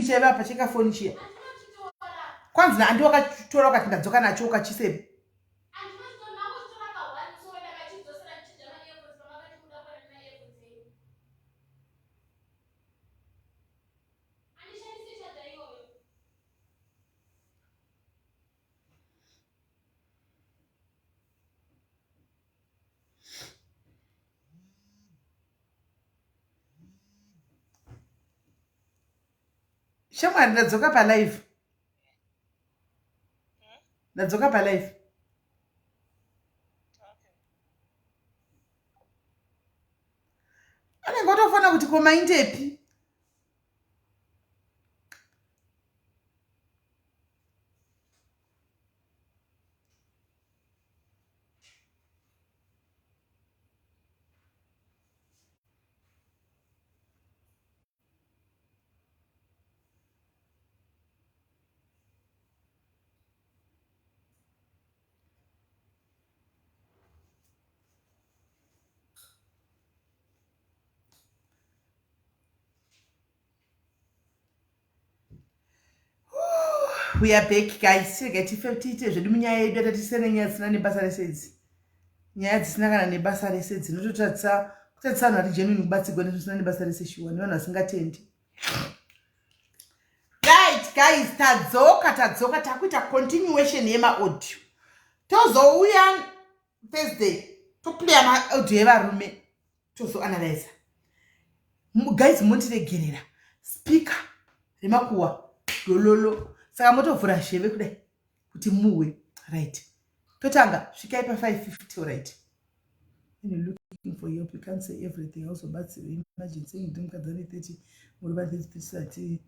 chaiva apa chekafoni chiya kwanzi naandi wakachitora ukati ndadzoka nacho ukachisepi Shamwari ndadzoka palive. Ndadzoka palive. Anenge otofona kuti ko maindepi? We are back guys. Chirega tife tiite zvedu munyaya yedu yatatisiyana nyaya dzisina nebasa rese idzi. Nyaya dzisina kana nebasa rese dzinototadzisa kutadzisa vanhu vari genuine kubatsigwa nezvisina nebasa rese shuwa nevanhu vasingatendi. Right guys, tadzoka tadzoka takuita continuation yemaaudio. Tozouya Thursday toplaya maaudio evarume tozoanalyza. Guys mondiregerera speaker remakuwa dololo saka motovhura zheve kudai kuti muhwe right totanga svikai pa 550 right when you're looking for help you can't say everything hauzobatsirwi imagine saying ndiri mukadzi ane 30 muri va 33 ati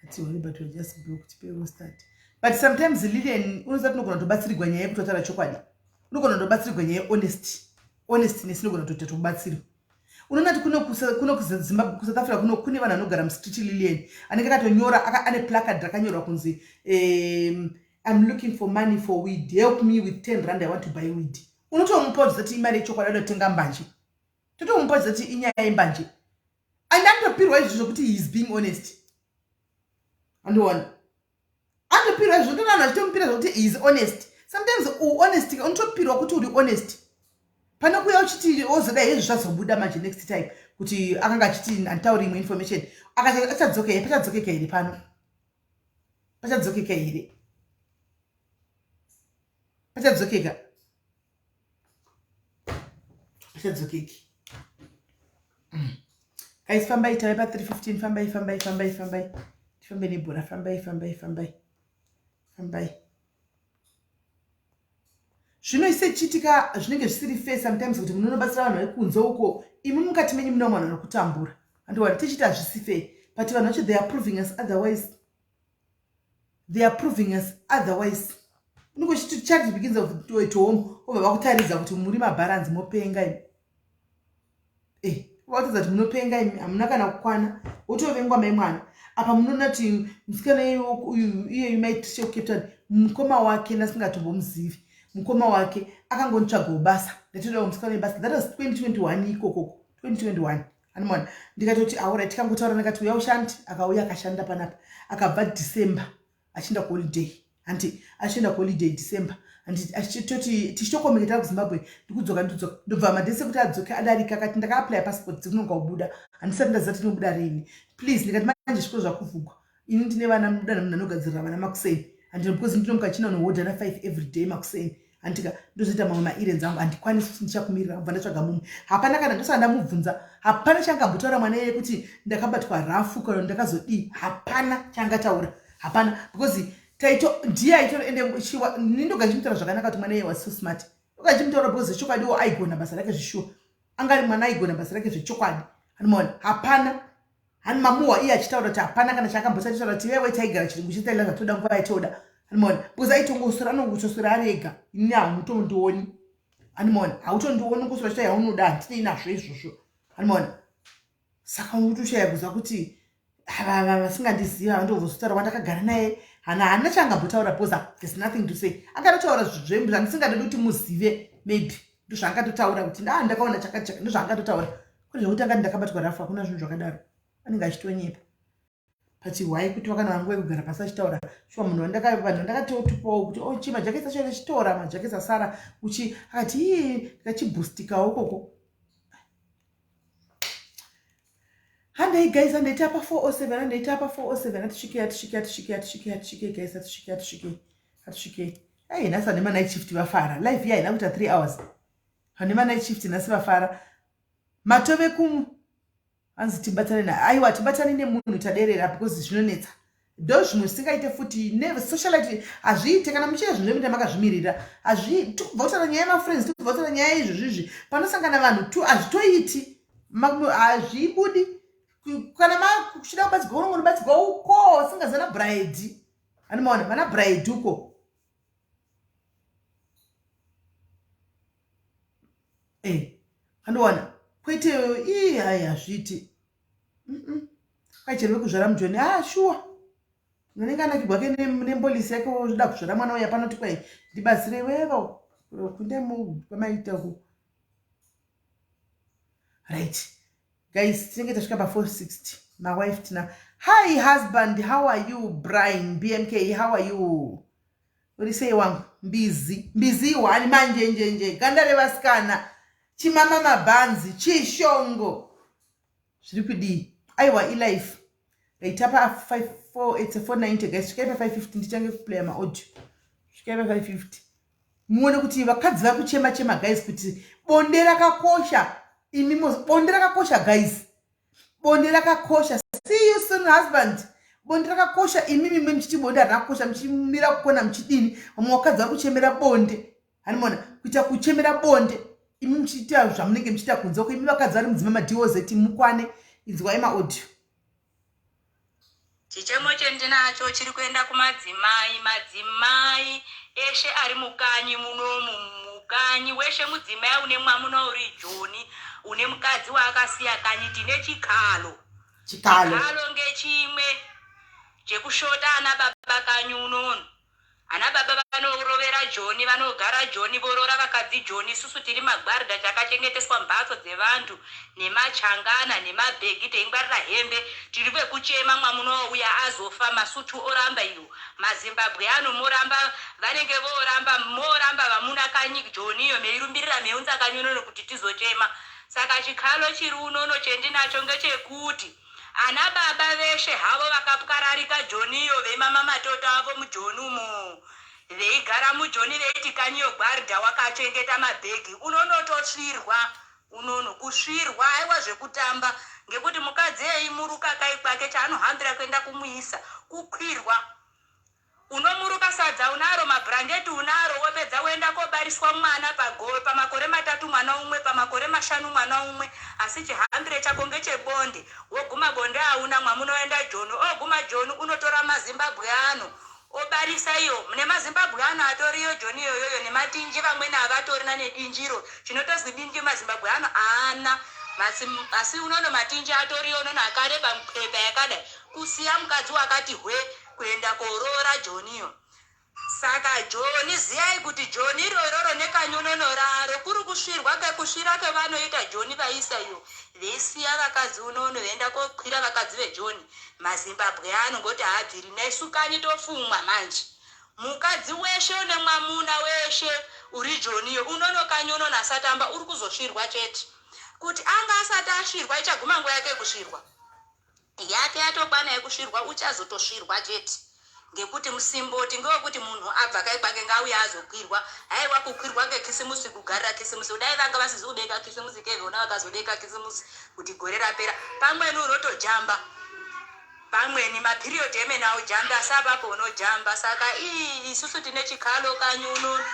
hatihori but weare just broke tipewo start but sometimes lilian unoziva tinogona kutobatsirigwa nyaya yekutotaura chokwadi unogona kutobatsirigwa nyaya yehonesty honestness inogona kutoita tobatsirwa unoona kuti kuno kuzimbabwe kusouth africa kuno kune vanhu vanogara mustreet lilian anenge akatonyora ane placard rakanyorwa kunzi um, i'm looking for money for weed help me with 10 rand i want to buy weed unotomupa uchizati imari yechokwadi anotenga mbanje totomupa uchizati inyaya yembanje and anotopirwa izvo zvokuti he is being honest andiona anotopirwa izvo toona vanhu vachitomupira zvokuti he is honest sometimes uhonest unotopirwa kuti uri honest pane kuuya uchiti ozoda hezvo zvazobuda manje next time kuti akanga achiti handitauri imwe information akachadzoka here pachadzokeka here pano pachadzokeka here pachadzokeka pachadzokeki mm. guys fambai tave pa 315 fambai fambai fambai fambai tifambe nebhora fambai fambai fambai fambai zvino isechiitika zvinenge zvisiri fair sometimes kuti munonobatsira vanhu vekunze uko imi mukati menyu mune vamwe vanhu vari kutambura andiwani tichiti hazvisi fair but vanhu vacho they are proving us otherwise they are proving us otherwise unenge uchiti charity begins of at home obva vakutaridza kuti muri mabharanzi mopenga imi eh vakutaridza kuti munopenga imi hamuna kana kukwana wotovengwa mai mwana apa munoona kuti musikana iyeyu maitishe kucape town mukoma wake ndasingatombomuzivi mukoma wake akangonditsvagawo basa ndatodawo musikana webasa that was 2021 ikokoko 2021 Anomaona ndikatoti aura tikangotaura ndikati uya ushandi akauya akashanda panapa akabva December achienda kuholiday hanti achienda kuholiday December hanti achitoti tichitokomeketa kuZimbabwe ndikudzoka ndikudzoka ndobva madhesi ekuti adzoke adarika akati ndakaaplya passport dzikunonga kubuda handisati ndaziva kuti inobuda rini please ndikati manje zvikoro zvakuvhugwa ini ndine vana muda munhu anogadzirira vana makuseni handina because ndinomuka china unohodha na 5 every day makuseni handika ndozoita mamwe mairens angu handikwanisi kuti ndichakumirira kubva ndatsvaga mumwe hapana kana ndosaka ndamubvunza hapana changambotaura mwana iye kuti ndakabatwa rafu kana ndakazodii hapana changataura hapana because taito ndiye aito ende chiwa nindoga ndichimutaura zvakanaka kuti mwana iye was so smart ndoga ndichimutaura because zvechokwadiwo aigona basa rake zveshuwa angari mwana aigona basa rake zvechokwadi anomaona hapana Hani mamuhwa iye achitaura kuti hapana kana chaakamboti achitaura kuti iwewe taigara chirungu chitaila zvatoda nguva yaitoda animona because aitongoswera anongotoswera ari ega ini hamutondioni animona hautondioni ungoswera chita yaunoda handinei nazvo izvozvo animona saka unotoshaya kuziva kuti ava vasingandiziva vandovozotaura wandakagara naye hana hana chaangambotaura because there's nothing to say akatotaura zvandisingadi kuti muzive maybe ndozvaangatotaura kuti ndaa ndakaona chakati chakati ndozvaangatotaura Kune zvekuti angati ndakabatwa rafu hakuna zvinhu zvakadaro. Anenge achitonyepa. But why kuti vakana vangu vekugara pasi achitaura shuwa munhu wandaka vanhu ndakatotupawo kuti oh chi majaketi acho ndachitora majaketi asara uchi akati ii ndikachibhustikawo koko handei guys handei tapa 407 handei tapa 407 atisvikei atisvikei atisvikei atisvikei atisvikei guys atisvikei atisvikei atisvikei ei nhasi vane manight shift vafara life iya haina kuita 3 hours vane manight shift nhasi vafara matove kum hanzi tibatane na aiwa tibatane nemunhu taderera because zvinonetsa ndo zvimwe zvisingaite futi never socialite hazviite kana muchiita zvinhu zvemuita makazvimirira hazvi tikubva kutaura nyaya yemafriends tikubva kutaura nyaya izvozvo izvi panosangana vanhu tu hazvitoiti hazvibudi kana makuchida kubatsirwa unongo unobatsirwa uko singazana bride animaona vana bride uko eh andiwana kwete ii hai hazviiti kwai chero vekuzvara mujoni ah shuwa anenge anakigwa ke nembolisi yake oda kuzvara mwana uya panoti kwai ndibatsire wevo kunde kwamaita ku right guys tinenge tasvika pa 460 mawife tina hi husband how are you brian bmk how are you uri sei wangu mbizi mbizi ihwani manjenjenje ganda revasikana chimama mabhanzi chishongo zviri kudii aiwa ilife right apa 490 guys svikai pa 550 ndichange kuplaya maaudio svikai pa 550 muone kuti vakadzi vari kuchema chema guys kuti bonde rakakosha imi bonde rakakosha guys bonde rakakosha see you soon husband bonde rakakosha imi mimwe muchiti bonde harina kukosha muchimira kukona muchidini vamwe vakadzi vari kuchemera bonde hanimona kuita kuchemera bonde imi muchiita zvamunenge muchiita kunze uko imi vakadzi vari mudzimba madoz mukwane inzwai maaudio Chichemo chendinacho chiri kuenda kumadzimai, madzimai eshe ari mukanyi munomu, mukanyi weshe mudzimai une mwamuna uri Joni, une mukadzi waakasiya kanyi, tine chikalo. Chikalo. Chikalo ngechimwe chekushota ana baba kanyi unono. Ana baba vanorovera Joni, vanogara Joni, voroora vakadzi Joni. Isusu tiri magwarda takachengeteswa mbatso dzevantu nemachangana nemabhegi teingwarira hembe. Tiri vekuchema mwamuna ouya azofa masutu oramba iwo. MaZimbabwe ano moramba vanenge voramba moramba vamuna kanyi Joni iyo meirumbirira meiunza kanyi unono kuti tizochema. Saka chikalo chiri unono chendinacho ngechekuti Ana baba veshe havo vakapwararika Joniyo veimama matoto avo mujoni umo veigara mujoni veiti kanyiyo gwarda wakachengeta mabhegi unonototsvirwa unono kusvirwa aiwa zvekutamba ngekuti mukadzi eimuruka kai kwake chaanohambira kuenda kumuisa kukwirwa Unomuruka sadza unaro, mabhurangeti unaro, wopedza woenda kobariswa mwana pago, pamakore matatu mwana umwe, pamakore mashanu mwana umwe, asi chihambire chako ngechebonde. Woguma bonde hauna, mwamuna oenda Joni, oguma Joni unotora maZimbabwe ano obarisa iyo nemaZimbabwe ano atoriyo Joni iyoyoyo nematinji vamweni havatorina nedinjiro chinotozwi dinji maZimbabwe ano haana asi unono matinji atoriyo unono akareba mukwepa yakadai kusiya mukadzi wakati hwe kuenda koroora Joniyo. Saka Joni ziyai kuti Joni iro iroro nekanyunono raro kuri kusvirwa kekusvira kevanoita Joni vaisa iyo veisiya vakadzi unono veienda kokwira vakadzi veJoni maZimbabwe ano ngoti haabviri nesu kanyi tofumwa manje mukadzi weshe une mwamuna weshe uri Joniyo unono kanyunono asatamba uri kuzosvirwa chete kuti anga asati asvirwa ichaguma nguva yake yekusvirwa Yake yatokwana yekusvirwa uchazotosvirwa chete ngekuti musimboti ngewekuti munhu abva kai kwake ngauye azokwirwa haiwa kukwirwa ngekisimusi kugarira kisimusi kudai vanga vasizi kubeka kisimusi kevona vakazobeka kisimusi kuti gore rapera pamweni unotojamba pamweni mapiriod emene aujambi asi apapo unojamba saka ii isusu tine chikalo kanyi unono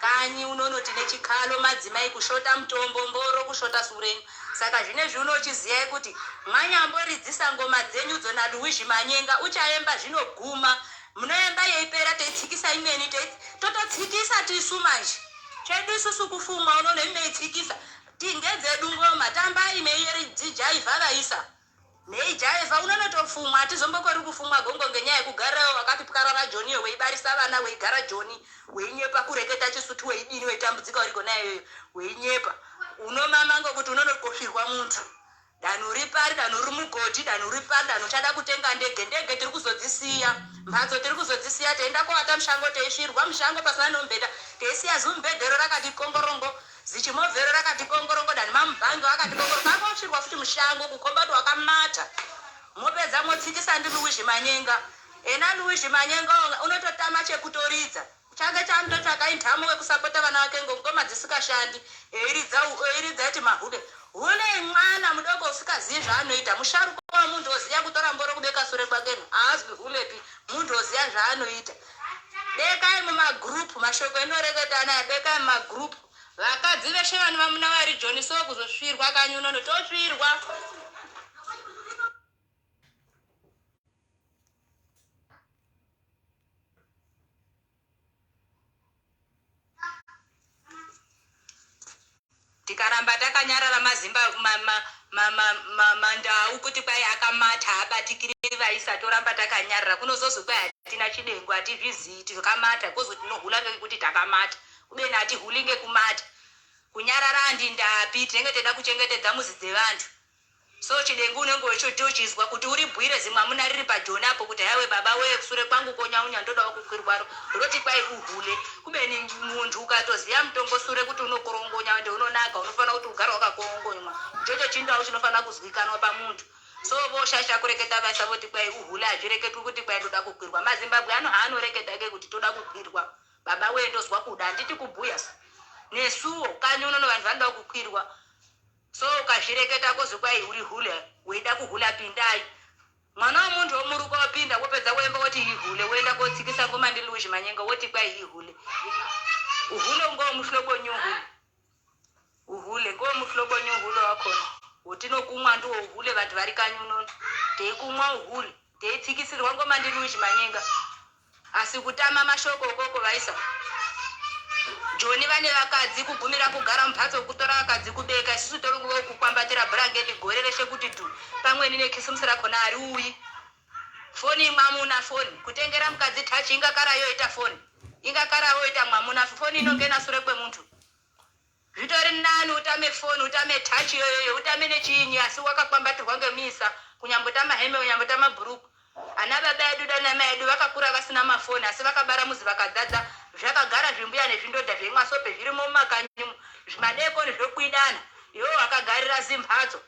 kanyi unono tine chikalo madzimai kushota mutombo mboro kushota sureni Saka zvinezvi uno chiziyai kuti mwanyamboridzisa ngoma dzenyudzo naLuigi Manyenga uchaemba zvinoguma. Munoemba yeipera teitsikisa imweni tototsikisa tisu manje. Chedu isusu kufumwa unono imi meitsikisa. Tingedzedu ngoma tambai meidzijaivha vaisa. Nei Jaivha unonotofumwa hatizombokori kufumwa gongo ngenyaya yekugarira iwe wakati pwarara Joni weibarisa vana weigara Joni weinyepa kureketa chisutu weidini weitambudzika uri kona iyoyo weinyepa unomama ngokuti unonokosvirwa muntu. Danho uri pari, danho uri mugodhi, danho uri pari, danho uchada kutenga ndege, ndege tiri kuzodzisiya, mhatso tiri kuzodzisiya, teienda kovata mushango, teisvirwa mushango pasina nomubhedha, teisiya zimubhedhero rakati kongorongo, zichimovhero rakati kongorongo, danho mamubhangi akati kongorongo, akosvirwa futi mushango kukomba kuti wakamata. Mopedza motsikisa ndi Luigi Manyenga. Ena Luigi Manyenga unototama chekutoridza. Chake chaanototsvaka inhamo wekusapota vana vake ngongoma dzisikashandi eiridza eiridza iti mahure hule mwana mudoko usikazivi zvaanoita musharuka wemunhu oziya kutora mboro kubeka sure kwake haazwi hulepi munhu oziya zvaanoita bekai mumagroup mashoko enoreketa anaya bekai mumagroup vakadzi veshe vane vamuna vari joni so kuzosvirwa kanyi unono tosvirwa tikaramba takanyarara mazimba mandau kuti kwai akamata abatikiri vaisa toramba takanyarara kunozozi kwai hatina chidengu hatizvizii tikamata kozo tinohula ngekuti takamata kubeni hatihuli ngekumata kunyarara handindapi tinenge teda kuchengetedza muzi dzevantu So chidengu unenge uchitochizwa kuti uribhuire zimwamuna riri pajoni apo kuti haiwe baba wee kusure kwangu konyaunya ndodawo kukwirwaro roti kwai uhule kubeni muntu ukatoziya mutombo sure kuti unokorongonya ende unonaka unofanira kuti ugare wakakorongonywa ichocho chindau chinofanira kuzwikanwa pamuntu so voshaisha kureketa vaisa voti kwai uhule hazvireketwi kuti kwai ndoda kukwirwa mazimbabwe ano haanoreketa ke kuti toda kukwirwa baba wee ndozwa kuda handiti kubhuya nesuwo kanyi unono vanhu vanoda kukwirwa So ukazvireketa kozi kwai uri hule weida kuhula pindai mwana wemuntu womuruka wapinda wopedza woemba woti ihule woenda kotsikisa ngoma ndi Luigi Manyenga woti kwai ihule uhule ungowomuhlobonyi uhule uhule ngowomuhlobonyi uhule wakhona wotinokumwa ndiwo uhule vantu vari kanyi unono teikumwa uhule teitsikisirwa ngoma ndi Luigi Manyenga Asi kutama mashoko ukoko vaisa Joni vane vakadzi kugumira kugara mumhatso kutora vakadzi kubeka isusu tori kukwambatira bhurangeti gore reshe kuti dhu pamweni nekisimusi rakona hariuyi foni mwamuna foni kutengera mukadzi tachi ingakara yoita foni ingakara yoita mwamuna foni inongena sure kwemuntu Zvitori nani utame foni utame touch iyoyoyo utame nechiinyi asi wakakwambatirwa ngemisa kunyambotama hembe kunyambotama bhuruku ana baba edu danamai edu vakakura vasina mafoni asi vakabara muzi vakadzadza zvakagara zvimbuya nezvindodha zveimwa sope zvirimo mumakanyimu zvimadekoni zvokwidana iwewe wakagarira zimhatso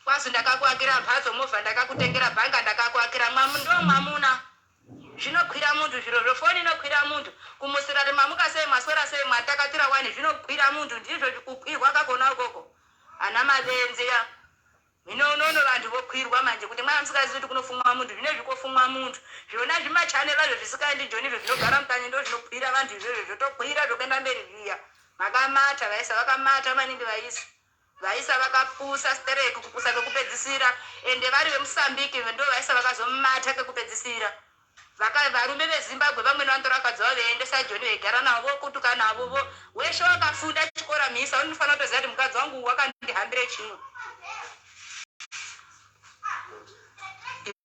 Kwazi ndakakuakira mhatso movha ndakakutengera bhanga ndakakuakira mwamu ndo mwamuna zvinokwira muntu zvirozvo foni inokwira muntu kumusira kuti mamuka sei mwaswera sei mwatakatira wani zvinokwira muntu ndizvo kukwirwa kakona ukoko ana mavenzi ya hino unono vantu vokwirwa manje kuti mwana musikazivi kuti kunofumwa muntu zvinezvi kofumwa muntu zvona zvimachanel azvo zvisikaendi joni izvo zvinogara mukanyi ndo zvinokwira vantu izvozvo zvotokwira zvokuenda mberi zviya makamata vaisa vakamata maningi vaisa Vaisa vakapusa stereki kupusa kekupedzisira ende vari vemusambiki ndo vaisa vakazomata kekupedzisira vaka varume vezimbabwe vamweni vanotora vakadzi vavo veiendesa joni veigara navo vokutuka navo vo weshe wakafunda chikora mhisa unofanira kutoziva kuti mukadzi wangu wakandihambire chii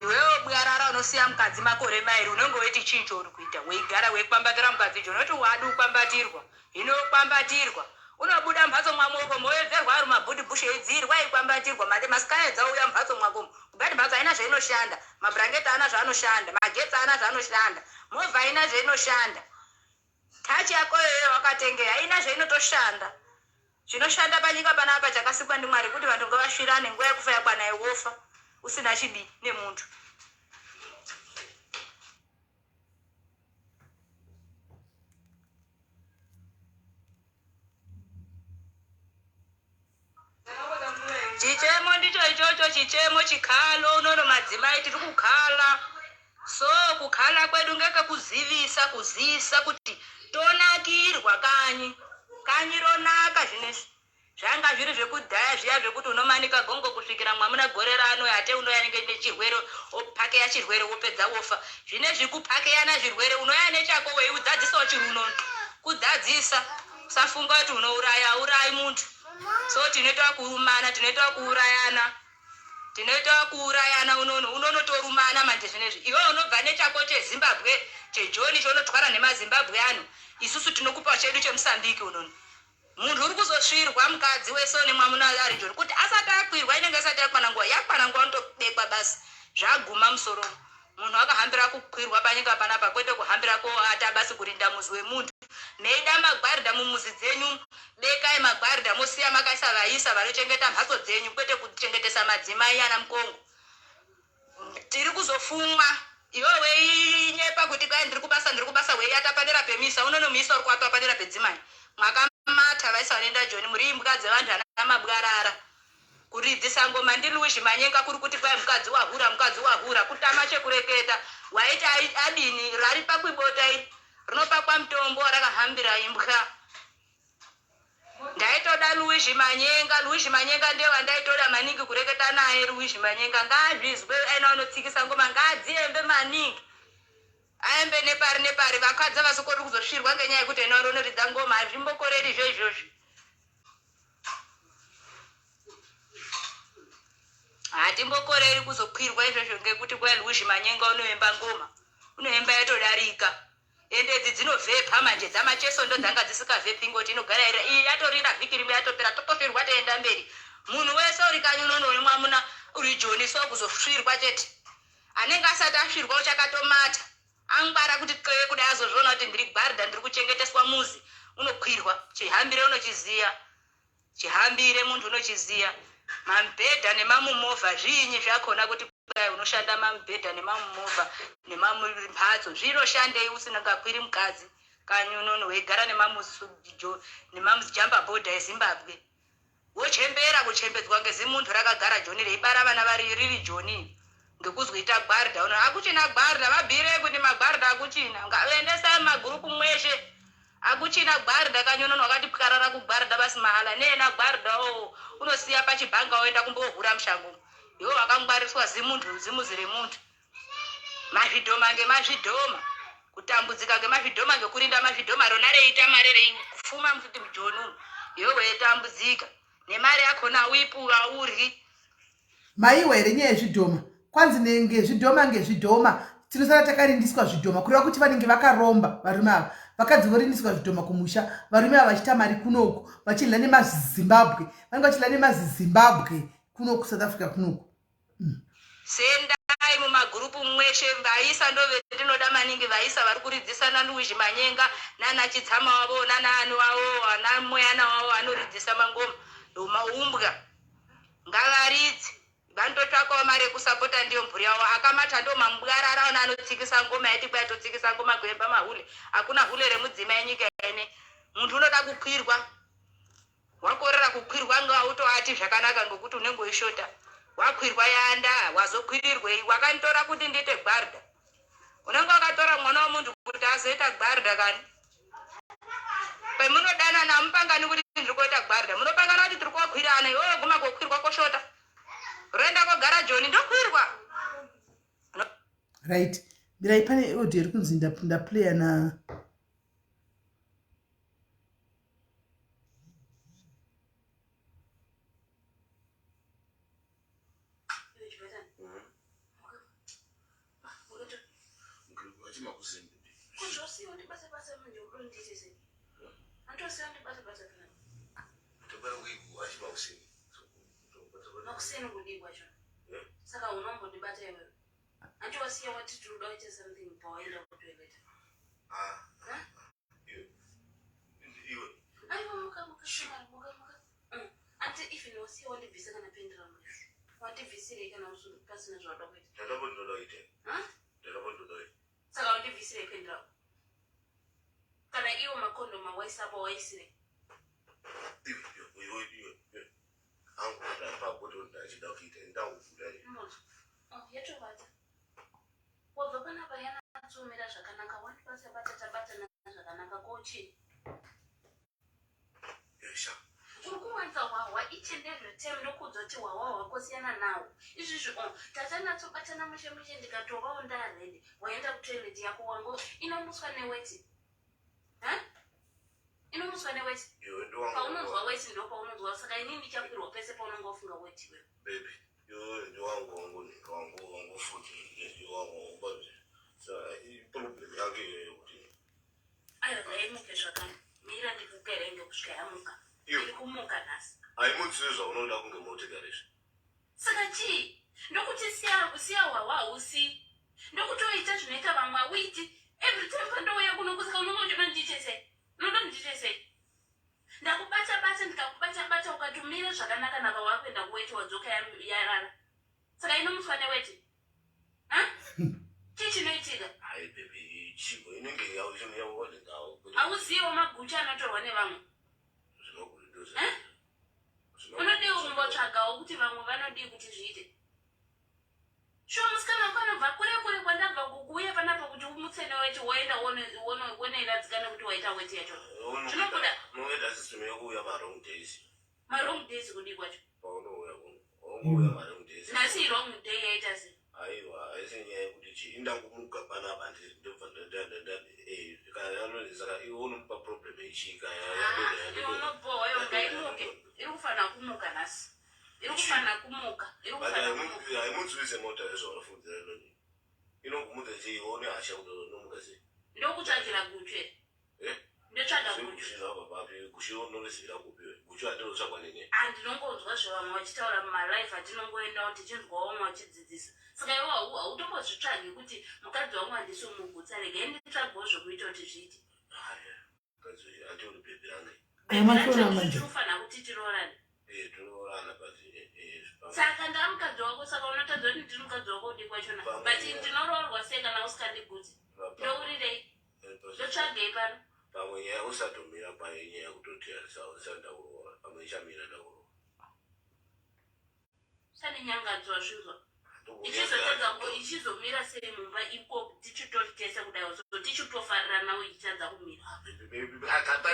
iwewe bwarara unosiya mukadzi makore mairi unenge weiti chii chouri kuita weigara weikwambatira mukadzi icho unoti wadi ukwambatirwa hino kwambatirwa unobuda mhatso mwamoko moyedzerwa ari mabhuti bushe eidziirwa eikwambatirwa mate masikaya dzauya mhatso mwako kubati mhatso haina zvainoshanda mabhurangeti haana zvaanoshanda magetsi haana zvaanoshanda movha haina zvainoshanda tachi yako iyoyo wakatenge haina zvainotoshanda Chinoshanda panyika panapa chakasikwa ndiMwari kuti vanhu ngavasvirane nguva yekufa yakwana wofa usina chibi nemuntu. Chichemo ndicho ichocho chichemo chikhalo unono madzimai tiri kukhala. So kukhala kwedu ngekekuzivisa kuzisa kuti tonakirwa kanyi kanyi ronaka zvinezvi zvanga zviri zvekudhaya zviya zvekuti unomanika gongo kusvikira mwamuna gore rano ate unoya nenge nechirwere opakeya chirwere wopedza wofa zvinezvi kupakeyana zvirwere unoya nechako weiudzadzisa chiruno kudzadzisa usafunga kuti unouraya aurayi muntu so tinoita kurumana tinoita kuurayana Tinoita kuurayana unono unonotorumana manje zvinezvi iwe unobva nechako chezimbabwe chejoni chounotwara nemazimbabwe ano isusu tinokupa chedu chemusambiki unono Munhu uri kuzosvirwa mukadzi wese une mwamuna ari joni kuti asati akwirwa inenge isati yakwana nguva. Yakwana nguva unotobekwa basi zvaguma musoro. Munhu akahambira kukwirwa panyika panapa kwete kuhambira koata basi kurinda muzi wemunhu. Meida magwarda mumuzi dzenyu bekai magwarda mosiya makaisa vaisa vanochengeta mhatso dzenyu kwete kuchengetesa madzimai ana mukongo. Tiri kuzofumwa iwe weinyepa kuti kwai ndiri kubasa ndiri kubasa weiata padera pemisa unonomisa uri kuatwa padera pedzimai mwakamata vaisa vanoenda joni muri imbwa dzevanhu ana mabwarara kuridzisa ngoma ndi Luigi Manyenga kuri kuti kwai mukadzi wahura mukadzi wahura kutama chekureketa waiti adini raripakwi bota iri rinopakwa mutombo rakahambira imbwa Ndaitoda Luigi Manyenga, Luigi Manyenga ndiye wandaitoda maningi kureketa naye. Luigi Manyenga ngaazvizwe, aina unotsikisa ngoma ngaadziembe maningi, aembe nepari nepari. Vakadzi havasokori kuzosvirwa ngenyaya yekuti ena unoridza ngoma, hazvimbokoreri zvo izvozvi. Hatimbokoreri kuzokwirwa izvozvo ngekuti kwai Luigi Manyenga unoemba ngoma, unoemba yatodarika. Ende idzi dzinovhepha manje dzamacheso ndodzanga dzisikavhephi ngoti inogara iri iyi yatorira vhiki rimwe yatopera totosvirwa toenda mberi munhu wese uri kanyi unono uri mwamuna uri joni so kuzosvirwa chete anenge asati asvirwa uchakatomata angwara kuti qee kudai azozviona kuti ndiri gwarda ndiri kuchengeteswa muzi unokwirwa chihambire unochiziya Chihambire muntu unochiziya. Mamubhedha nemamumovha zviinyi zvakona kuti kudai unoshanda mamubhedha nemamumovha nemamumhatso zvinoshandei usingakwiri mukadzi kanyi unono weigara nemamujamba bhodha eZimbabwe wochembera kuchembedzwa ngezimuntu rakagara joni reibara vana vari riri joni ngekuzwita gwarda uno akuchina gwarda vabhire kuti magwarda akuchina ngaendesai magurupu mweshe akuchina gwarda kanyonono wakati pwarara kugwarda basi mahala neena gwarda o unosiya pachibhanga oenda kumbohura mushango iwe wakangwariswa zimuntu zimuzi remuntu mazvidhoma ngemazvidhoma kutambudzika ngemazvidhoma ngekurinda mazvidhoma rona reita mare reifuma futi mujoni umu iwe weitambudzika nemari yakona auipuwa auryi Maiwa here nyaya yezvidhoma kwanzi ngezvidhoma ngezvidhoma tinosara takarindiswa zvidhoma kureva kuti vanenge vakaromba varume ava vakadzi vorindiswa zvidhoma kumusha varume ava vachiita mari kunoku vachidla nemazizimbabwe vanenge vachidla nemazizimbabwe kunoku south africa kunoku mm. Sendai mumagurupu mweshe vaisa ndovendinoda maningi vaisa vari kuridzisa naLuigi Manyenga nana Chitsama wavo nana ani wavo ana Moyana wavo anoridzisa mangoma maumbwa Ngavaridze vanototsvakawo mari yekusapota ndiyo mhuri yavo akamata ndo mambwarara ona anotsikisa ngoma yati kwai totsikisa ngoma kuemba mahule hakuna hule remudzimai nyika ine munhu unoda kukwirwa wakorera kukwirwa ngautoati zvakanaka ngokuti unenge uishota wakwirwa yanda wazokwirirwei wakanditora kuti ndiite gwarda unenge wakatora mwana wemuntu kuti azoita gwarda kani Pemunodanana hamupangani kuti ndiri koita gwarda, munopangana kuti tiri kokwirana, iwewe woguma kokwirwa koshota. Roenda kogara Joni ndokwirwa. Right. Mirai pane audio iri kunzi ndaplayer na Saka unombondibata iwewe. Anti wasiya wati tiri kuda kuita something pawaenda kutoilet. Ah. Iwe. Aiwa muka muka muka muka. Mm. Anti even wasiya wandibvisa kana pendi rangu izvo. Wandibvisirei kana pasina zvawada kuita? Ndakabo ndinoda kuita. Huh? Ndakabo ndinoda kuita. Saka wandibvisirei pendi rangu? Kana iwo makondomu awaisa apo waisirei? Iwe iwe iwe iwe. Angu ndapa kuti ndachida kuita ndakuvuda. Mbozvo. Oh, yatovata. Wabva panapa yanatsomira zvakanaka wani basa bata tabatana zvakanaka ko chii? Uri kuwanza hwahwa each and every time ndokuudza kuti hwahwa hwako siyana nawo izvizvi o oh, tatanatsobatana mushe mushe ndikatovawo ndaredi waenda kutoilet yako wango inomuswa neweti inomuswa neweti paunonzwa weti ndo paunonzwa saka inini ndichakwirwa pese paunonga wafunga weti iwewe baby iwe ndiwangu wangu wangu wangu futi wangu wangu problem yake iyoyo kuti Aiwa ngaimuke zvakare. Mira ndikukerenge. kusvika yamuka. Iyo. Iri kumuka nhasi. Haimutsiri zvaunoda kunge motikari izvi. Saka chii? Ndokuti siya siya hwahwa hausi. Ndokutoita zvinoita vamwe hauiti. Every time pandouya kuno kusaka unonge uchida ndiite sei? Unoda ndiite sei? Ndakubata bata ndikakubata bata ukatomira zvakanaka naka wakuenda kuweti wadzoka yarara. Saka inomutswa neweti. Chii chinoitika? Hai baby, chivo inenge yaonekawo. Hauzivo magucha anotorwa nevamwe. Unodiwa kumbotsvagawo kuti vamwe vanodii kuti zviite. Shuwa musikana wako anobva kure kure kwandabva kuuya panapa kuti umutse neweti woenda wonoiradzika nekuti waita weti yacho. Zvinobuda. Unoita system yekuuya ma-wrong days. Ma-wrong days kudii kwacho? Paunouya kuno. Unouya ma-wrong days. Nhasi wrong day yaita sei? Aiwa, haisi nyaya yekuti chii indangomuka panapa ndobva kana saka iwe unomupa problem yechii kana Iwe unobhowa iwe ngaimuke. Iri kufanira kumuka nhasi. Iri kufanira kumuka. Iri kufanira kumuka. Haimutswise mota yezvaunofungidzira inoni. Inongomutsa chii iwe une hasha kuti unomuka sei? Ndokutsvagira guchu here? Eh? Ndotsvaga guchu. Guchu zvabva papi? Guchu unorizivira kupi? Guchu handinotsvagwa nene. Handinongonzwa zvevamwe vachitaura mumalife atinongoendawo tichinzwawo vamwe vachidzidzisa. Saka iwe hautombozvitsvagi kuti mukadzi wangu handisi kumugutsa regai nditsvagewo zvekuita kuti zviite. Haya, mukadzi uyu handioni bhebhi range. Aya mashona manje. Tinofanira kuti tiroorane. Eh, toroorana but eh, eh, Saka ndamukadzi wako saka unotadza kuti ndiri mukadzi wako udii kwachona. But ndinoroorwa sei kana usikandigutsi? Ndourirei? Ndotsvagei pano? Pamwe nyaya usatomira payo inyaya yekutoti usada kuroora pamwe ichamira ndakuroora. Usandinyangadza wazvinzwa. Ichizotadza ichizomira sei mumba iko tichitori tese kudai so tichitofarirana ichitadza kumira.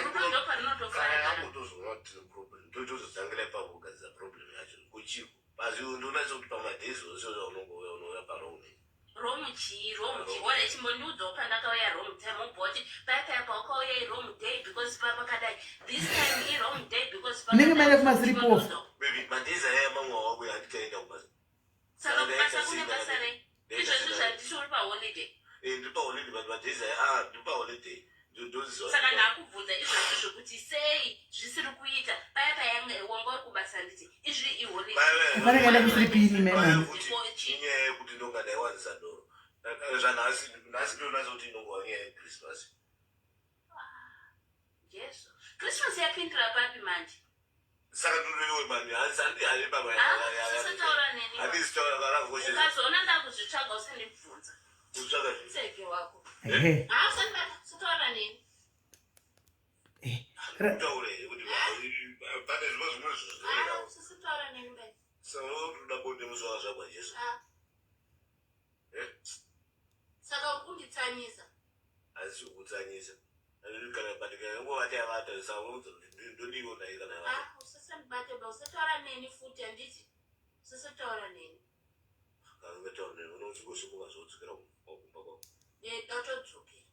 Rudo ndoparinotofarirana. Kutozoona kuti tine problem totozotsangira ipapo kugadzira problem yacho kuchiko asi ndonatsa kuti pamadays ose unongouya unouya parong Wrong chii wrong chii wona chimbondiudzawo pandakauya wrong time wobva wati paya paya pawakauya iwrong day because papakadai this time iwrong day because Munenge maenda kumasleep off. Baby, madays aya mamwe wakuya handitaenda kubasa. Saka kubasa kune basa rei? Izvozvi zvandisi uri paholiday. Eh, ndiri paholiday but madays aya ah ndiri paholiday. Ndoziva. Saka ndakubvunza izvozvi zvokuti sei zvisiri kuita paya paya wanga uri kubasa nditi izvi iholiday. Pane kaenda kusleep-in meme. Inyaya yekuti ndonga ndaiwanzisa doro. Zvanhasi nhasi ndonatsa kuti inongova nyaya yeChristmas. Jesu. Christmas yapindira papi manje? Saka ndinoiwe mani hanzi handi handi baba. Ah, usataura neni. Handisi taura kana koshe. Ukazoona ndakuzvitsvaga usandibvunza. Kutsvaga zvi. Seke wako. Ehe. Ah, usandibata, usataura neni. Eh. Kutaura here kuti pane zvimwe zvimwe zvinhu Ah, usataura neni babe. Saka unoda bonde musi wakazvagwa Jesu. Ah. Eh? Saka uri kunditsanyisa. Handisi kukutsanyisa. Kana but kana nguva yavata saka unoudza kuti ndodiwo naye kana yavata. Ah, usasandibate ba, usataura neni futi handiti. Usasataura neni. Kana ungataura neni unozongosimuka zvodzokera kumba kwako. Eh, ndotodzokera.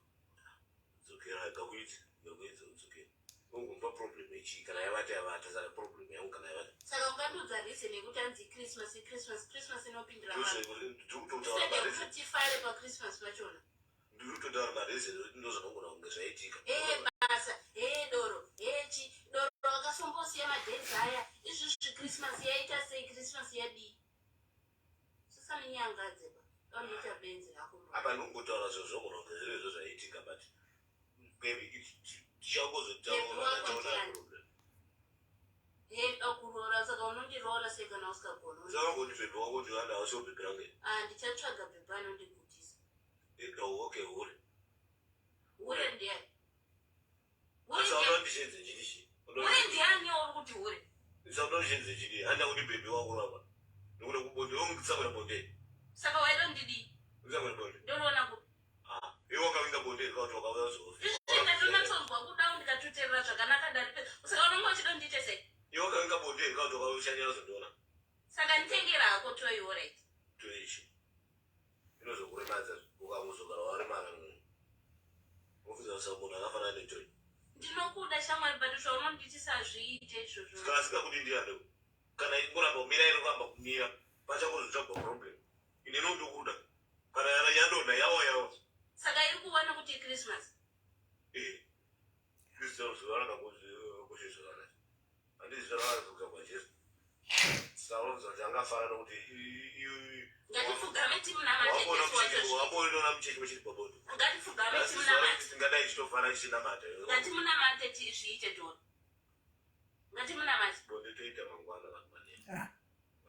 Dzokera ngakuidze ngakuidze udzokere. Ungomupa problem yechii kana yavata yavata saka problem yangu kana yavata. Saka ungandiudza reason yekuti hanzi Christmas, Christmas, Christmas inopindira papi? Ndikutotaura Instead mareason. yekuti tifare paChristmas pachona. Ndikutotaura mareason ekuti ndozvinogona kunge zvaitika. Ee basa, ee doro, ee chi, doro wakasombosiya madates aya. Izvizvi Christmas yaita sei, Christmas yadii? Usasanyangadze ba. Dondiita benzi rako mba. Apa ndingotaura zvinhu zvinogona kunge zviri izvo zvaitika but baby tichangozotaura Baby wako taona ndiani? problem. Ee kuroora saka unondiroora sei kana usikagoni? Saka ngoti baby wako kuti ana hausi baby rangu. Ah, ndichatsvaga bhebhi anondigutisa. Okay, hure. Hure ndiani? Hure Saka ndiani? unondishenze chiri chii? Hure ndiani uri kuti hure? Saka unondishenze chiri? Handa kuti baby wako ramba. Ndikuda kubonde, unonditsamwira bonde. Saka waida ndidii? Nditsamwira bonde. Ndoriona kupi? Ah, iwe wakavinga bonde rikauti wakauya uzofa. Izvi ndatonatsonzwa kuda ndikatoteerera zvakanaka dari pe. Saka unonge uchida ndiite sei? Iwe wakavinga bonde rikauti wakauya ushanyira uzondiona. Saka nditengera hako toy alright. Toichi. Inozokuremadza ukangozogara waremara munhu. Unofunza kusa munhu akafanana netoy. Ndinokuda shamwari but zvaunonditisa hazviite izvozvo. Saka asingakudi ndiani? Kana ingoramba kumira inoramba kumira pachakuzotsvagwa problem. Ini nondokuda. Kana yadonha yawa yawa. Saka iri kuona kuti Christmas. Eh. Kristu zuva ranga Kushe zvakanaka. Handizvi zvakazodza kwaJesu. Sikaronza kuti angafara nokuti Ngatifugame timunamate Jesu wacho. wamboona muchechi muchiri pabodo. Ngatifugame timunamate. Tingadai chitofara chichinamata. Ngatimunamate tizviite Doro. Ngatimunamate. Bonde toita mangwana vanhu manene. Ah.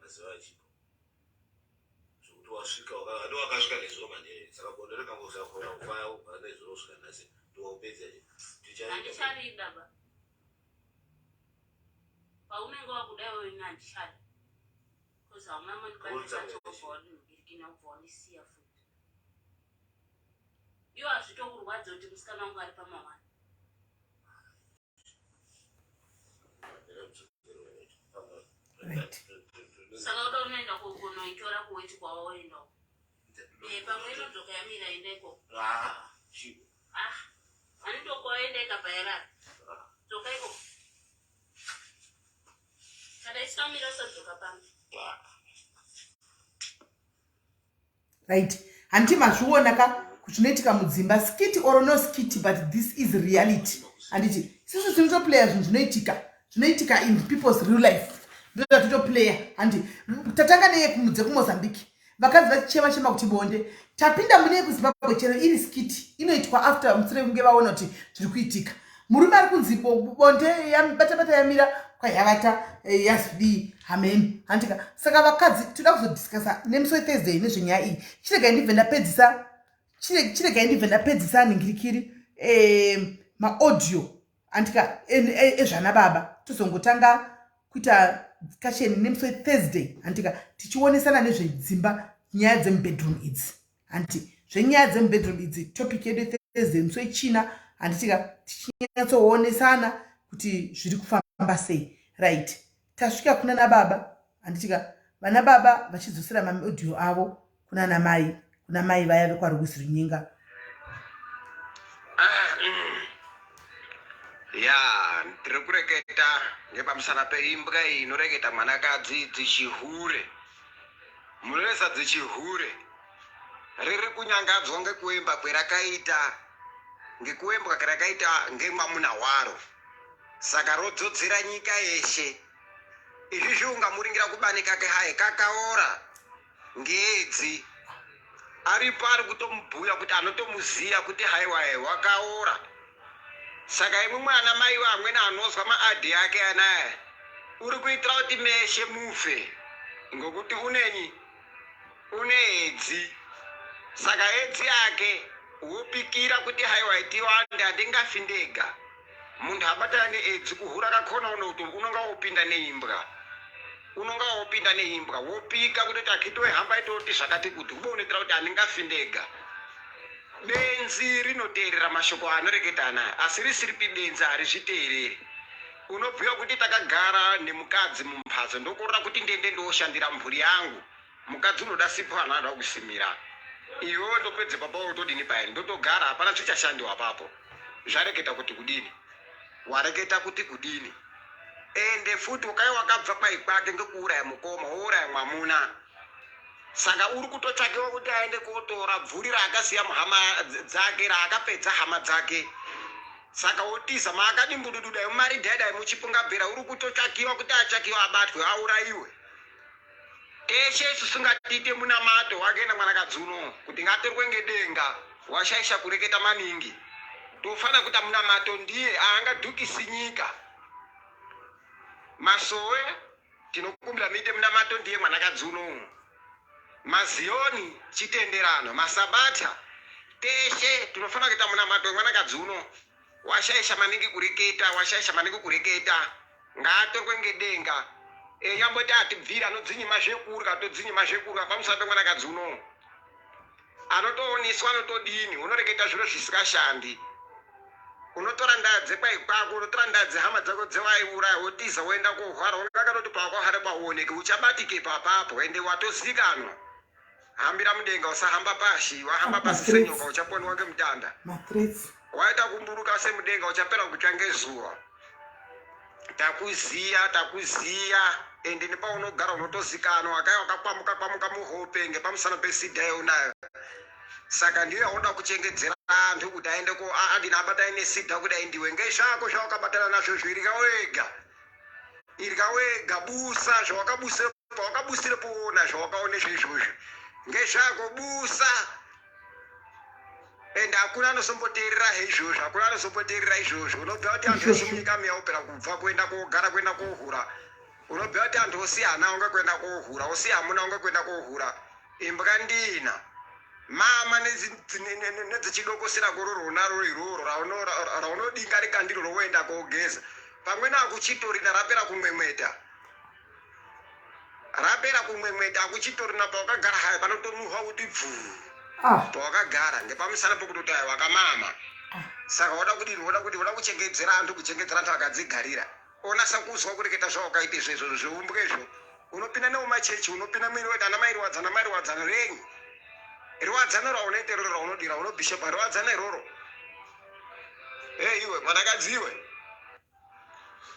Mazuva achipo. Zvekuti wasvika waka- wakasvika nezuro manene. Saka bonde rekangosakona kufaya kubva nezuro kusvika nhasi. Ndiwaupedza tichaita. Handichadi baba. Paunenge wakudai wewe ini handichadi. Because hauna Kuudza mandibata wabva wabva wandisiya futi. Iwo hazvitokurwadza kuti musikana wangu ari pamawani. Right. Saka uda unoenda kunoitora kuweti kwawaenda uko. Eh, pamwe inodzoka yamira enda ikoko. Ah, chipo. Ah, hanitokwaenda ikabva yarara. Dzoka ikoko. Kana isina kumira usadzoka pano. Right, handiti mazviona ka zvinoitika mudzimba, skit or no skit, but this is reality. Handiti isusu tinotoplaya zvinhu zvinoitika, zvinoitika in people's real life, ndozvatitoplaya. Handiti tatanga neyekuMozambique, vakadzi vachichema chema kuti bonde. Tapinda mune yekuZimbabwe, chero iri skit inoitwa after musure kunge vaona kuti zviri kuitika. Murume ari kunzi bonde batabata yamira, kwayavata yazodii hameni. Handika saka vakadzi toda kuzodiscussa nemusi weThursday nezvenyaya iyi. Chiregai ndibve ndapedzisa, chiregai ndibve ndapedzisa ningirikiri maaudio, andika, ezvana baba. Tozongotanga kuita discussion nemusi weThursday, handika, tichionesana nezvedzimba, nyaya dzemubedroom idzi. Handiti zvenyaya dzemubedroom idzi, topic yedu yeThursday musi wechina, handitika, tichinyatsoonesana kuti zviri kufamba sei. Right, tasvika kuna nababa, handitika, vana baba vachidzosera maaudio avo kuna namai, kuna mai vaya vekwaRugusi Runyenga. Ya, ndiri kureketa ngepamusana peimbwa iyi inoreketa mwanakadzi dzichihure munoresa dzichihure riri kunyangadzwa ngekuemba kwerakaita, ngekuembwa kwerakaita ngemwamuna waro. Saka rodzodzera nyika yeshe. Izvizvi ungamuringira kubani kake hayi kakaora ngeedzi aripo ari kutomubhuya kuti anotomuziya kuti haiwa wakaora. Saka imwe mwana mai vamweni anozwa maadhi ake anaya uri kuitira kuti meshe mufe ngokuti unenyi une edzi. Saka edzi yake wopikira kuti haiwa tiwande, handingafi ndega. Munhu abatana needzi kuhura kakona unonga wopinda neimbwa, unonga wopinda neimbwa, wopika kutoti akhiti wehamba itoti zvakati kuti ube unoitira kuti handingafi ndega. Benzi rinoteerera mashoko anoreketa anaya, asi risiripi benzi harizviteereri. Unobhuya kuti takagara nemukadzi mumbatso, ndokorora kuti ndende ndoshandira mhuri yangu. Mukadzi unoda sipo, anoda kusimira iwewe. Ndopedze papa wotodini pai? Ndotogara, hapana zvichashandiwa papo. Zvareketa kuti kudini? Wareketa kuti kudini? Ende futi ukai wakabva kwai kwake ngekuuraya mukoma, wouraya mwamuna. Saka uri kutotsvakiwa kuti aende kotora bvuri raakasiya muhama dzake, raakapedza hama dzake. Saka wotiza maakadimbududu dai mumaridhai dai muchipungabvira. Uri kutotsvakiwa kuti atsvakiwa, abatwe, aurayiwe. Teshe isusu ngatiite munamato wake namwanakadzi uno kuti ngatorwe ngedenga. Washaisha kureketa maningi, tofana kuita munamato ndiye aangadhukisi nyika. Masowe tinokumbira muite munamato ndiye mwanakadzi uno. Maziyoni, chitenderano, masabata, teshe tinofana kuita munamato wemwanakadzi uno. Washaisha maningi kureketa, washaisha maningi kureketa. Ngaatorwe ngedenga. Enyamboti atibviri anodzinyima zvekurya, todzinyima zvekurya pamusana pemwanakadzi uno. Anotooniswa, anotodini, unoreketa zviro zvisikashandi. Unotora ndaa dzekwai kwako, unotora ndaa dzehama dzako dzewaiuraya, wotiza woenda kohwara. Unga katoti pawakwahwara pauoneke, uchabatike papapo, ende watozikanwa. Hambira mudenga, usahamba pashi. Wahamba pasi senyoka uchaponiwa ngemutanda. Mathreats. Waita kumburuka semudenga uchapera kutsva ngezuva. Takuziya, takuziya, ende nepaunogara unotozikanwa. Kai wakakwamuka kwamuka muhope ngepamusana pesida yaunayo. Saka ndiyo yaunoda kuchengedzera antu kuti aende ko adini abatane nesida kudai ndiwe ngezvako zvawakabatana nazvo zvirya wega. Irya wega busa zvawakabuse pawakabusire poona zvawakaone zvezvozvo ngezvako busa and hakuna anosomboteerera izvozvo hakuna anosomboteerera izvozvo unobva kuti antu ese munyika miya opera kubva kuenda kogara kuenda kohura unobva kuti antu osiya ana unga kuenda kohura osiya amuna unga kuenda kohura imbwa ndina mama nedzechidokosera goro ronaro iroro raunodinga rikandiro rowoenda kogeza pamweni akuchitorina rapera kumwemweta rapera kumwemweta akuchitorina pawakagara hayo panotonuhwa kuti bvuu ah. pawakagara ngepamusana pekutoti ayo wakamama ah. saka woda kudini woda kuti woda kuchengedzera antu kuchengedzera antu akadzigarira onasa kuzwa kureketa zvawakaita izvezvo zviumbwe izvo unopinda neumachechi unopinda muiri weti ana mai riwadzana mai riwadzana renyi riwadzano raunoita iroro raunodira unobhishopa riwadzana iroro hey iwe mwanakadzi iwe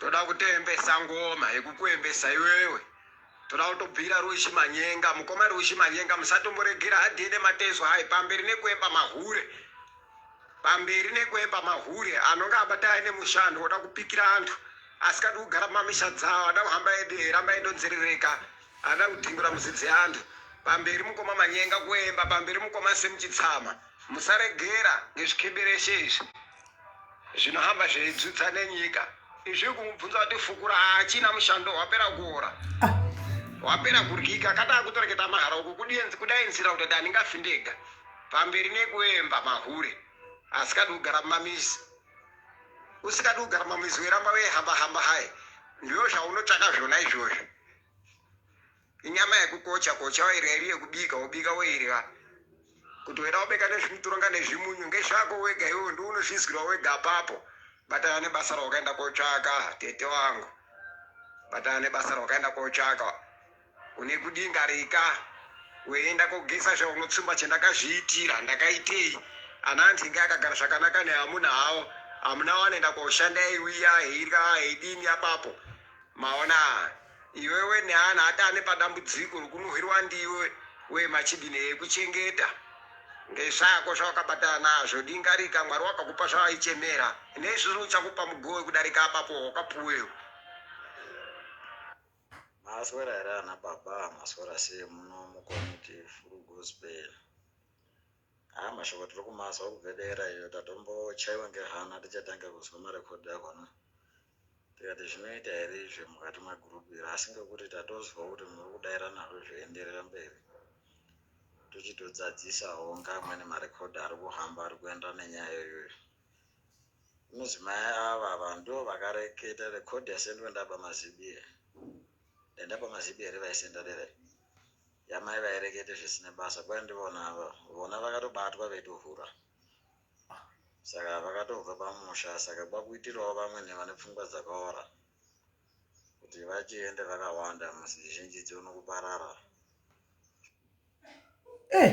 toda kutembesa ngoma yekukuembesa iwewe toda kutobvira ruishi manyenga mukoma ruishi manyenga musatomboregera hadhene mateso hai pamberi nekuemba mahure Pamberi nekuemba mahure anonga abata aine mushando oda kupikira antu asikadi kugara mumamisha dzawo ada kuhamba ramba endonzerereka ada kudhingura muzi dzeantu pamberi mukoma manyenga kuemba pamberi mukoma semuchitsama musaregera ngezvikebereshe izvi zvinohamba zveidzudza nenyika izvi kumubvunza kuti fukura haachina mushando wapera kuora ah. wapera kuryika kataa kutoreketa mahara uku kudainzira kutoti handingafi ndega Pamberi nekuemba mahure asikadi kugara mumamizi. Usikadi kugara mumamizi weramba weihamba hamba hai. Ndiyo zvaunotsvaka zvona izvozvo. Inyama yekukocha kocha wairya iri yekubika wobika woirya. Kuti weda wobeka nezvimuturonga nezvimunyu ngezvako wega iwewe ndiwe unozvizwira wega apapo. Batana nebasa rawakaenda kotsvaka tete wangu. Batana nebasa rawakaenda kotsvaka. Une kudingarika weienda kogeza zvaunotsumba chendakazviitira ndakaitei ana antinge akagara zvakanaka neamuna hawo amuna wanoenda koshanda eiuya eirya eidini apapo maona iwewe neana ati ane padambudziko rekunuhwirwa ndiwe we machidini ekuchengeta ngezvako zvawakabatana nazvo dingarika mwari wakakupa zvawaichemera neizvozvo uchakupa mugowe kudarika apapo wakapuwewo Maswera here ana baba, maswera sei muno mukomiti full gospel. Haa mashoko tiri kumazwa kubve dera iyo tatombochaiwa ngehana tichatanga kuzwa marekodhi akona. Tikati zvinoita here izvi mukati magroup iri asi ngekuti tatozwa kuti muri kudaira nazvo zvoenderera mberi. Tochitodzadzisa-wo ngeamweni marekodhi ari kuhamba ari kuenderana nenyaya iyoyo. Mudzimai ava ava ndivo vakareketa record yasendwa ndaba mazibiye ndandaba mazibiye here vaisenda dera yamai vairekete zvisina basa kwai ndivona ava vona vakatobatwa veitohura saka vakatobva pamusha saka kwakuitirawo vamwe vane pfungwa dzakaora kuti vachiende vakawanda musi zhinji dzione kuparara Eh,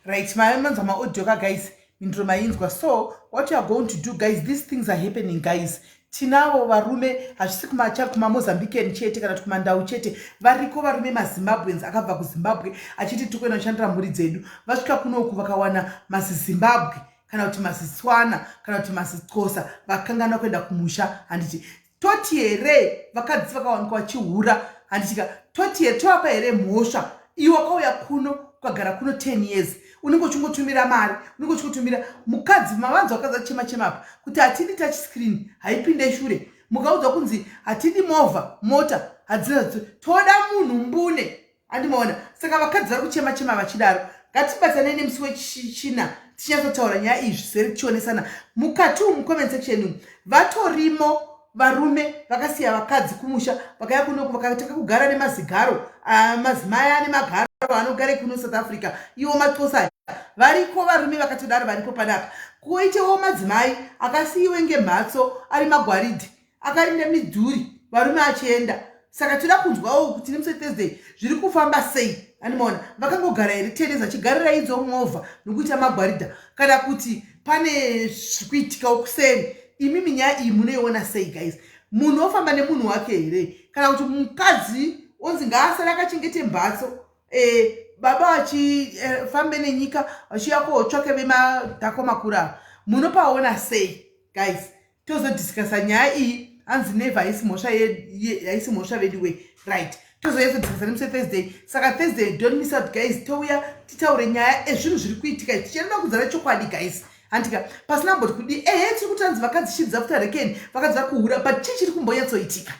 right manzwa maaudio ka guys mindiro mainzwa so what you are going to do guys these things are happening guys tinavo varume hazvisi kumamozambican chete kana kuti kumandau chete variko varume mazimbabweans akabva kuzimbabwe achiti tiri kuenda kushandira mhuri dzedu vasvika kunoku vakawana mazizimbabwe kana kuti mazitswana kana kuti mazixhosa vakanganwa kuenda kumusha handiti toti here vakadzi vakawanikwa vachihura handitika toti here tovapa here mhosva iwe wakauya kuno ukagara kuno 10 years unenge uchingotumira mari unenge uchingotumira mukadzi mavanzi vakadzi vachema chema apa kuti hatidi touch screen haipinde shure mukaudzwa kunzi hatidi movha mota hadzina toda munhu mbune Andimaona saka vakadzi vari kuchema chema vachidaro. Ngatibatanei nemusi wechina tichinyatsotaura nyaya iyi zvisere tichionesana mukati umu comment section umu vatorimo varume vakasiya vakadzi kumusha vakaya kunoku vakatanga kugara nemazigaro ah, mazimai ane magaro anogare kuno south africa iwo maxosa aya variko varume vakatodaro varipo panapa koitewo madzimai akasiyiwe ngemhatso ari magwaridhi akarinda midhuri varume achienda saka toda kunzwawo kuti nemusi wethursday zviri kufamba sei animaona vakangogara here tenezi vachigarira idzo movha nokuita magwarida kana kuti pane zviri kuitikawo kuseri imimi nyaya iyi munoiona sei guys munhu ofamba nemunhu wake here kana kuti mukadzi onzi ngaasare akachengete mbatso e, baba vachifambe nenyika vachiuya kotsvake vemadhako makuru ava, munopaona sei, guys? Tozodiscussa nyaya iyi. Hanzi never, haisi mhosva, haisi mhosva veduwe. Right, tozoyazodiscussa nemusi Thursday. Saka Thursday, don't miss out, guys. Touya titaure nyaya ezvinhu zviri kuitika, tichienda kudzara chokwadi, guys, handika? Pasina mboti kudi. Ehe, tiri kuti hanzi vakadzi chidza futa rekeni, vakadzi vari kuhura, but chii chiri kumbonyatsoitika?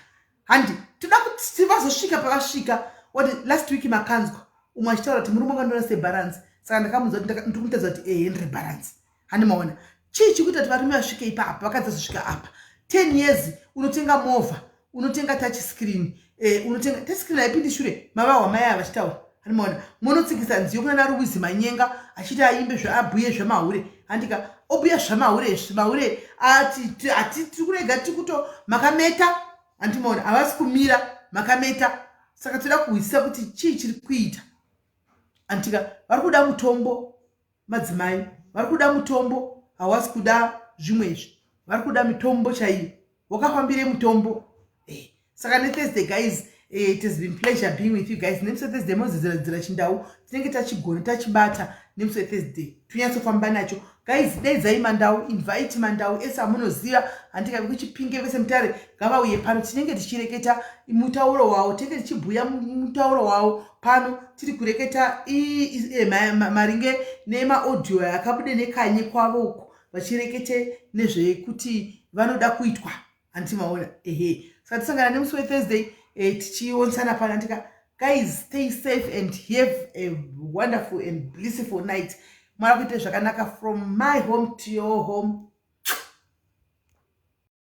Handi toda kuti vazosvika pavasvika. What last week makanzwa umwe achitaura kuti murume wangandiona sebharansi, saka ndakamunza kuti ndiri kumutadza kuti ehe, ndiri bharansi. Handi maona chii chikuita kuti varume vasvike ipapa, vakadzi vazosvika apa? 10 years unotenga movha, unotenga touch screen, unotenga touch screen haipindi shure. Mavahwa mai ava vachitaura, handimaona munotsikisa nziyo kuna naRuwizi Manyenga achiti aimbe zvaabhuye zvemahure, handika? Obuya zvamahure izvi, mahure ati ati tiri kurega, tiri kuto makameta, handimaona havasi kumira makameta. Saka toda kuhwisisa kuti chii chiri kuita, handika? Vari kuda mutombo, madzimai vari kuda mutombo, hawasi kuda zvimwe izvi, vari kuda mitombo chaiyo. Wakafambire mutombo. Saka neThursday, guys, it has been pleasure being with you guys. Nemusi weThursday mozidziradzira chindau, tinenge tachigona, tachibata. Nemusi weThursday tonyatsofamba nacho, guys. Daidzai mandau, invite mandau ese amunoziva, handikavi kuChipinge, vese Mutare, ngavauye pano. Tinenge tichireketa mutauro wavo, tinenge tichibhuya mutauro wavo pano. Tiri kureketa maringe nemaaudio akabude nekanyi kwavo uko, vachirekete nezvekuti vanoda kuitwa, handiti maona? Ehe, saka tisangana nemusi weThursday, tichionesana pano, handika? Guys, stay safe and have a wonderful and blissful night. Mwari kuite zvakanaka. From my home to your home.